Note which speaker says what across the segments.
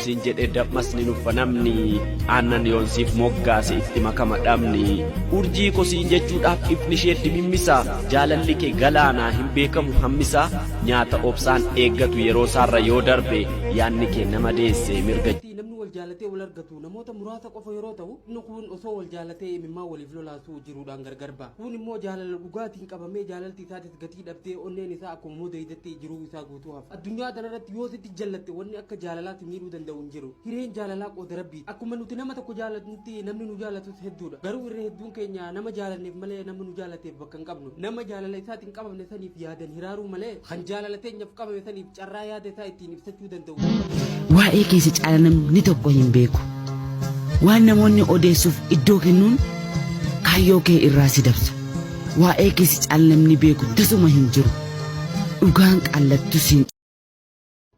Speaker 1: siin jedhe dammas ni nuffa namni. Aannan yoon siif moggaase itti makama dhabni. Urjii ko siin jechuudhaaf ifni ishee dimimmisa. Jaalalli kee galaanaa hin beekamu hammisaa. Nyaata obsaan eeggatu yeroo isaarra yoo darbe yaanni kee nama deesse mirga.
Speaker 2: Namni wal jaalatee wal argatu namoota muraasa qofa yeroo ta'u, inni kuun osoo wal jaalatee imimmaan waliif lolaasuu jiruudhaan gargar ba'a. Kuun immoo jaalala dhugaatiin qabamee jaalalti isaatis gatii dhabdee onneen isaa akkuma modeeydattee jiruu isaa guutuu hafa. Addunyaa tanarratti yoo sitti jallatte wanni akka jaalalaa si miidhuu danda'u hin jiru. Hireen jaalalaa qooda Rabbiiti. Akkuma nuti nama tokko jaalatnutti namni nu jaalatus hedduudha. Garuu irra hedduun keenya nama jaalanneef malee nama nu jaalateef bakka hin qabnu. Nama jaalala isaatiin qabamne saniif yaadan hiraaruu malee kan jaalala teenyaf qabame saniif carraa yaada isaa ittiin ibsachuu danda'u tokkollee
Speaker 3: Waa'ee kee si caala namni tokko hin beeku. Waan namoonni odeessuuf iddoo kennuun kaayyoo kee irraa si dabsa. Waa'ee kee si caala namni beeku tasuma hin jiru. Dhugaan qaallattus hin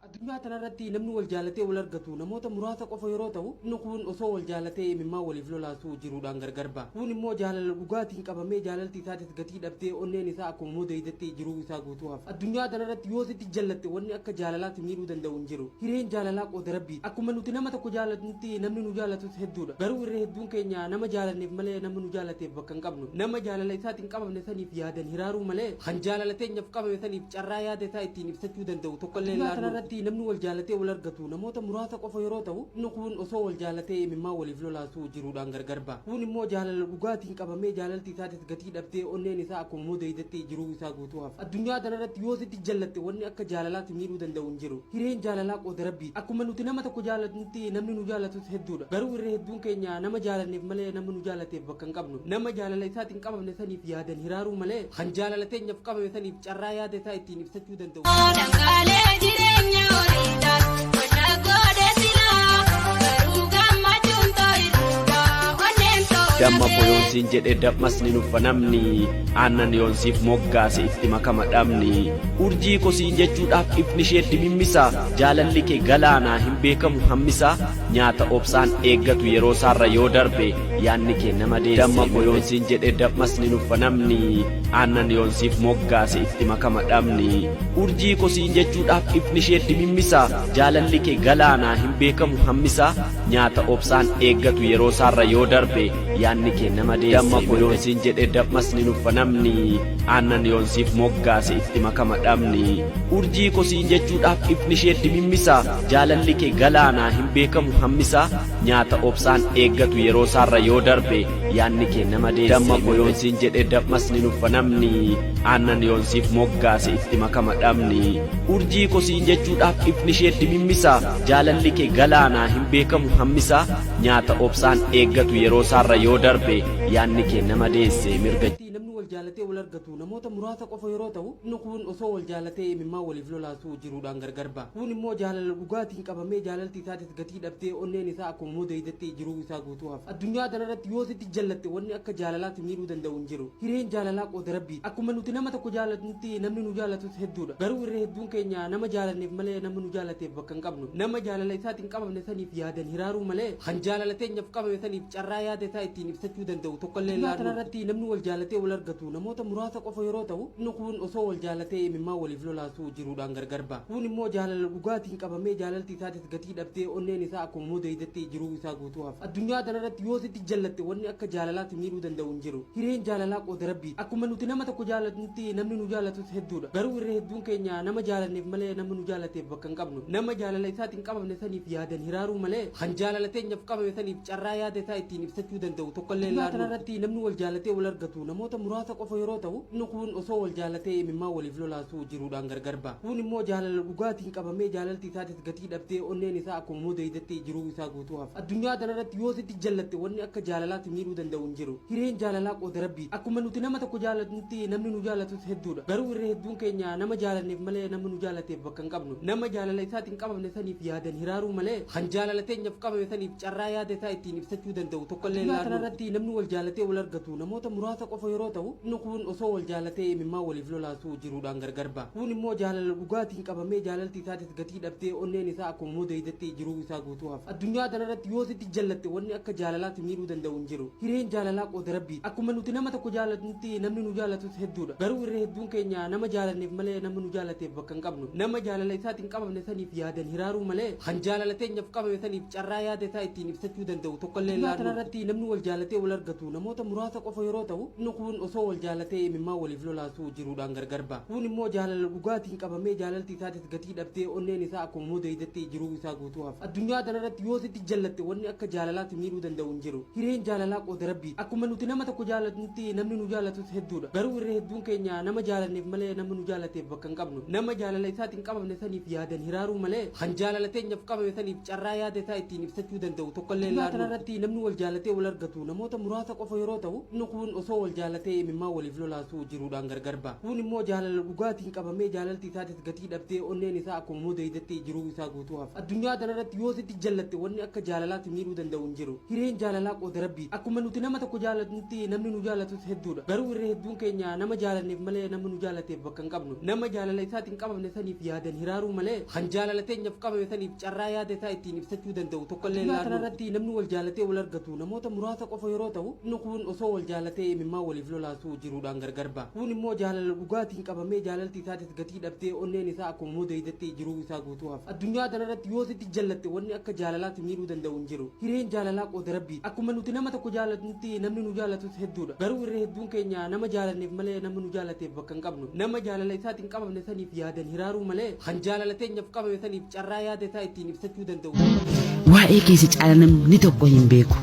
Speaker 2: Addunyaa tanarratti namni wal jaalatee wal argatu namoota muraasa qofa yeroo ta'u, inni kuun osoo wal jaalatee imimmaan waliif lolaasuu jiruudhaan gargar ba'a. Kuun immoo jaalala dhugaatiin qabamee jaalalti isaatis gatii dhabdee onneen isaa akkuma modeeydattee jiruu isaa guutuu hafa. Addunyaa tanarratti yoo sitti jallatte wanni akka jaalalaa si miidhuu danda'u hin jiru. Hireen jaalalaa qooda Rabbiiti. Akkuma nuti nama tokko jaalatnutti namni nu jaalatus hedduudha. Garuu irra hedduun keenya nama jaalanneef malee nama nu jaalateef bakka hin qabnu. Nama jaalala isaatiin qabamne saniif yaadan hiraaruu malee kan jaalala teenyaf qabame saniif carraa yaada isaa ittiin ibsachuu danda'u tokkollee hin laannu. Kanarratti namni wal jaalatee wal argatu namoota muraasa qofa yeroo ta'u, inni kuun osoo wal jaalatee imimmaan waliif lolaasuu jiruudhaan gargar ba'a. Kuun immoo jaalala dhugaatiin qabamee jaalalti isaatis gatii dhabdee onneen isaa akkuma modeeydattee jiruu isaa guutuu hafa. Addunyaa tanarratti yoo sitti jallatte wanni akka jaalalaa si miidhuu danda'u hin jiru. Hireen jaalalaa qooda Rabbiiti. Akkuma nuti nama tokko jaalatnutti namni nu jaalatus hedduudha. Garuu irra hedduun keenya nama jaalanneef malee nama nu jaalateef bakka hin qabnu. Nama jaalala isaatiin qabamne saniif yaadan hiraaruu malee kan jaalala teenyaf qabame saniif carraa yaada isaa ittiin ibsachuu danda'u.
Speaker 4: Dhangaalee jireenya horiidhaan qonna godhe silaa garuu gammachuun tooyiruudha onneen
Speaker 1: Damma koo yoon
Speaker 4: too'atee.
Speaker 1: siin jedhe dammas ni nuffa namni. Aannan yoon siif moggaase itti makama dhabni. Urjii koo siin jechuudhaaf ifni ishee dimimmisa. Jaalalli kee galaanaa hin beekamu hammisaa. Nyaata obsaan eeggatu yeroo isaarra yoo darbe yaanni kee nama deesse. Damma koo yoon siin jedhe dammas ni nuffa namni. Aannan yoon siif moggaase itti makama dhabni. Urjii koo siin jechuudhaaf ifni ishee dimimmisa. Jaalalli kee galaanaa hin beekamu hammisaa. Nyaata obsaan eeggatu yeroo isaarra yoo darbe yaanni kee nama deesse. Damma koo yoon siin jedhe dammas ni nuffa namni. Aannan yoon siif moggaase itti makama dhabni. Urjii koo siin jechuudhaaf ifni ishee dimimmisa. Jaalalli kee galaanaa hin beekamu hammisaa. Nyaata obsaan eeggatu yeroo isaarra yoo darbe yaanni kee nama deesse. Damma koo yoon siin jedhe dammas ni nuffa namni. Aannan yoon siif moggaase itti makama dhabni. Urjii koo siin jechuudhaaf ifni ishee dimimmisa. Jaalalli kee galaanaa hin beekamu hammisaa. Nyaata obsaan eeggatu yeroo isaarra yoo darbe yaanni kee nama deesse mirga.
Speaker 2: Namni wal jaalatee wal argatu namoota muraasa qofa yeroo ta'u, inni kuun osoo wal jaalatee imimmaan waliif lolaasuu jiruudhaan gargar ba'a. Kuun immoo jaalala dhugaatiin qabamee jaalalti isaatis gatii dhabdee onneen isaa akkuma modeeydattee jiruu isaa guutuu hafa. Addunyaa tanarratti yoo sitti jallatte wanni akka jaalalaa si miidhuu danda'u hin jiru. Hireen jaalalaa qooda Rabbiiti. Akkuma nuti nama tokko jaalatnutti namni nu jaalatus hedduudha. Garuu irra hedduun keenya nama jaalanneef malee nama nu jaalateef bakka hin qabnu. Nama jaalala isaatiin qabamne saniif yaadan hiraaruu malee kan jaalala teenyaf qabame saniif carraa yaada isaa ittiin ibsachuu danda'u tokkollee hin laannu. Kanarratti namni wal jaalatee wal argatu namoota muraasa qofa yeroo ta'u, inni kuun osoo wal jaalatee imimmaan waliif lolaasuu jiruudhaan gargar ba'a. Kuun immoo jaalala dhugaatiin qabamee jaalalti isaatis gatii dhabdee onneen isaa akkuma modeeydattee jiruu isaa guutuu hafa. Addunyaa tanarratti yoo sitti jallatte wanni akka jaalalaa si miidhuu danda'u hin jiru. Hireen jaalalaa qooda Rabbiiti. Akkuma nuti nama tokko jaalatnutti namni nu jaalatus hedduudha. Garuu irra hedduun keenya nama jaalanneef malee nama nu jaalateef bakka hin qabnu. Nama jaalala isaatiin qabamne saniif yaadan hiraaruu malee kan jaalala teenyaf qabame saniif carraa yaada isaa ittiin ibsachuu danda'u tokkollee hin laannu. Kanarratti namni wal jaalatee wal argatu namoota muraasa qofa yeroo ta'u, inni kuun osoo wal jaalatee imimmaan waliif lolaasuu jiruudhaan gargar ba'a. Kuun immoo jaalala dhugaatiin qabamee jaalalti isaatis gatii dhabdee onneen isaa akkuma modeeydattee jiruu isaa guutuu hafa. Addunyaa tanarratti yoo sitti jallatte wanni akka jaalalaa si miidhuu danda'u hin jiru. Hireen jaalalaa qooda Rabbiiti. Akkuma nuti nama tokko jaalatnutti namni nu jaalatus hedduudha. Garuu irra hedduun keenya nama jaalanneef malee nama nu jaalateef bakka hin qabnu. Nama jaalala isaatiin qabamne saniif yaadan hiraaruu malee kan jaalala teenyaf qabame saniif carraa yaada isaa ittiin ibsachuu danda'u tokkollee hin laannu. Addunyaa tanarratti namni wal jaalatee wal argatu namoota muraasa qofa yeroo ta'u, Inni kun osoo wal jaalatee imimmaan waliif lolaasu jiruudhaan gargar ba'a. Kun immoo jaalala dhugaatiin qabamee jaalalti isaatis gatii dhabdee onneen isaa akkuma modeeydetti jiruu isaa guutuu hafa. Addunyaa tanarratti yoo sitti jallatte wanni akka jaalalaatti miidhuu danda'u hin jiru. Hireen jaalalaa qooda Rabbiiti. Akkuma nuti nama tokko jaalatnutti namni nu jaalatus hedduudha. Garuu irra hedduun keenya nama jaalanneef malee nama nu jaalateef bakka hin qabnu. Nama jaalala isaatiin qabamne saniif yaadan hiraaruu malee kan jaalala teenyaaf qabame saniif carraa yaada isaa ittiin ibsachuu danda'u tokkollee hin laannu. Tanarratti namni wal jaalatee wal argatu namoota muraasa qofa yeroo ta'u, inni kun osoo wal jaalatee imimmaan waliif lolaasu jiruudhaan gargar ba'a. Kun immoo jaalala dhugaatiin qabamee jaalalti isaatis gatii dhabdee onneen isaa akkuma modeeydetti jiruu isaa guutuu hafa. Addunyaa tanarratti yoo sitti jallatte wanni akka jaalalaatti miidhuu danda'u hin jiru. Hireen jaalalaa qooda Rabbiiti. Akkuma nuti nama tokko jaalatnutti namni nu jaalatus hedduudha. Garuu irra hedduun keenya nama jaalanneef malee nama nu jaalateef bakka hin qabnu. Nama jaalala isaatiin qabamne saniif yaadan hiraaruu malee kan jaalala teenyaaf qabame saniif carraa yaada isaa ittiin ibsachuu danda'u tokkollee hin laannu. Tanarratti namni wal jaalatee wal argatu namoota muraasa qofa yeroo ta'u, inni kun osoo wal jaalatee imimmaan waliif lolaasu jiruudhaan gargar ba'a. Kun immoo jaalala dhugaatiin qabamee jaalalti isaatis gatii dhabdee onneen isaa akkuma modeeydetti jiruu isaa guutuu hafa. Addunyaa tanarratti yoo sitti jallatte wanni akka jaalalaatti miidhuu danda'u hin jiru. Hireen jaalalaa qooda Rabbiiti. Akkuma nuti nama tokko jaalatnutti namni nu jaalatus hedduudha. Garuu irra hedduun keenya nama jaalanneef malee nama nu jaalateef bakka hin qabnu. Nama jaalala isaatiin qabamne saniif yaadan hiraaruu malee kan jaalala teenyaaf qabame saniif carraa yaada isaa ittiin ibsachuu danda'u tokkollee hin laannu. Tanarratti namni wal jaalatee wal argatu namoota muraasa qofa yeroo ta'u, inni kun osoo wal jaalatee imimmaan waliif lolaasu jiruudhaan gargar ba'a. Kun immoo jaalala dhugaatiin qabamee jaalalti isaatis gatii dhabdee onneen isaa akkuma modeeydetti jiruu isaa guutuu hafa. Addunyaa tanarratti yoo sitti jallatte wanni akka jaalalaatti miidhuu danda'u hin jiru. Hireen jaalalaa qooda Rabbiiti. Akkuma nuti nama tokko jaalatnutti namni nu jaalatus hedduudha. Garuu irra hedduun keenya nama jaalanneef malee nama nu jaalateef bakka hin qabnu. Nama jaalala isaatiin qabamne saniif yaadan hiraaruu malee kan jaalala teenyaaf qabame saniif carraa yaada isaa ittiin ibsachuu danda'u tokkollee hin laannu.
Speaker 3: Waa'ee kee si caala namni tokko hin beeku.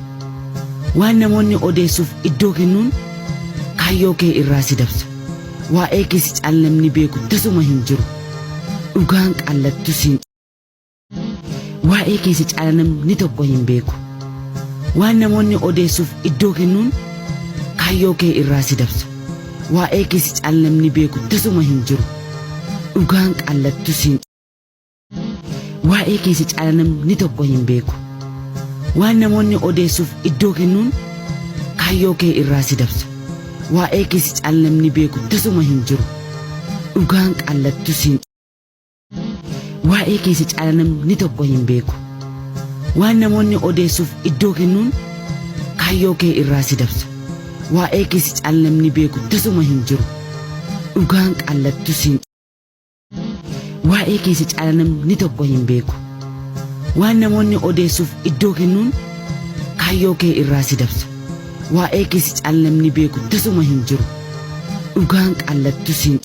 Speaker 3: Waan namoonni odeessuuf iddoo kennuun kaayyoo kee irraa si dabsa. Waa'ee kee si caala namni beeku tasuma hin jiru. Dhugaan qallattus hin. Waa'ee kee si caala namni tokko hin beeku. Waan namoonni odeessuuf iddoo kennuun kaayyoo kee irraa si dabsa. Waa'ee kee si caala namni beeku tasuma hin jiru. Dhugaan qallattus hin. Waa'ee kee si caala namni tokko hin beeku. Waan namoonni odeessuuf iddoo kennuun kaayyoo kee irraa si dabsa. Waa'ee kee si caala namni beeku tasuma hin jiru. Dhugaan qallattus hin. Waa'ee kee si caala namni tokko hin beeku. Waan namoonni odeessuuf iddoo kennuun kaayyoo kee irraa si dabsa. Waa'ee kee si caala namni beeku tasuma hin jiru. Dhugaan qallattus hin. Waa'ee kee si caala namni tokko hin beeku. Waan namoonni odeessuuf iddoo kennuun kaayyoo kee irraa si dabsa. Waa'ee kee si caala namni beeku tasuma hin jiru. Dhugaan qallattus hin.